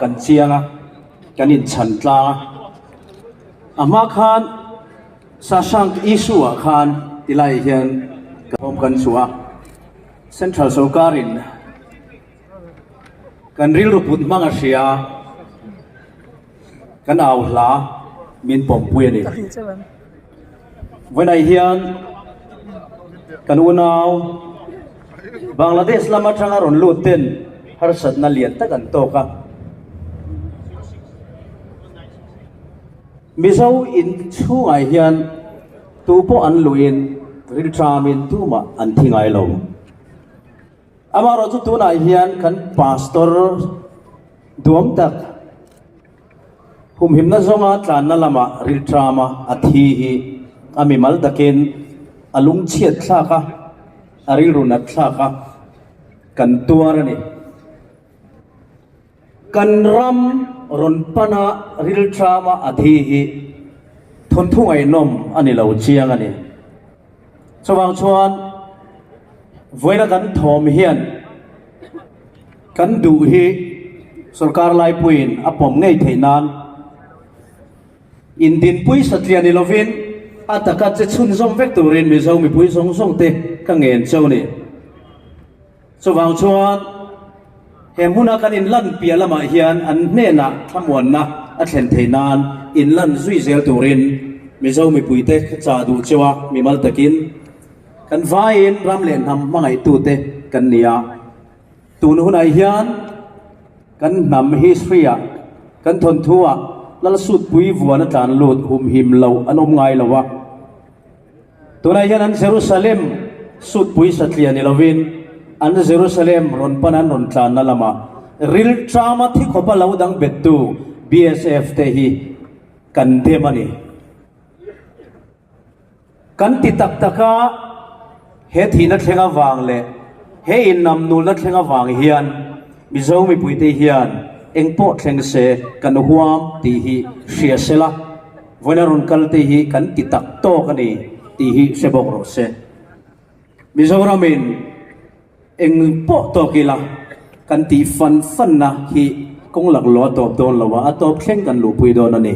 kan chiang a, kan inchhan tlang a. A hma khan Sashank issue ah khan tilai hian ka awm kan chhuah a, Central sorkarin kan rilru put hmang a hria a, kan au hla min pawmpui a ni. Vawiinah hian kan unau Bangladesh lam atanga rawn lut ten harsatna lian tak an tawk a. Mizo in chhungah hian tu pawh an luhin rilṭamin tumah an thi ngai lo. Amaherawhchu tunah hian kan pastor duam tak humhimna zawnga tlanna lamah rilṭama a thi hi a mimal takin a lungchhiat thlak a, a rilru nat thlak a, kan tuar a ni. Kan ram rawn pana rilṭama a thi hi thawnthu ngaihnawm a ni lo chiang a ni. Chuvang chuan vawiina kan thawm hian kan duh hi sorkar laipuiin a pawm ngei theih nan indinpui satliah ni lovin a taka che chhunzawm vek turin Mizo mipui zawng zawng te ka ngen cheu a ni. Chuvang chuan he hmuna kan inlan piah lamah hian an hnenah thlamuanna a thlen theih nan inlan zui zel turin Mizo mipuite ka chah duh cheu a, mimal takin kan vaiin ram leh hnam hmangaihtute kan ni a. Tun hunah hian kan hnam history-ah, kan thawnthu-ah Lalsutpui vuan a tlan lut humhim loh an awm ngai lo a. Tunah hian an Jerusalem sutpui satliah ni lovin an Jerusalem rawn pan an rawn tlanna lama rilṭama thi khawpa lo dang bettu BSF te hi kan dem a ni. Kan ti tak tak a, he thihna thleng avang leh he innamnulna thleng avang hian Mizo mipuite hian engpawh thleng se kan huam tih hi hria sela. Vawiina rawn kal te hi kan ti tak tawk a ni tih hi hre bawk rawh se. Mizoramin eng pawh tawk ila kan tih fan fanna hi kawng lak lawh a tawp dawn lo a, a tawp thleng kan luhpui dawn a ni.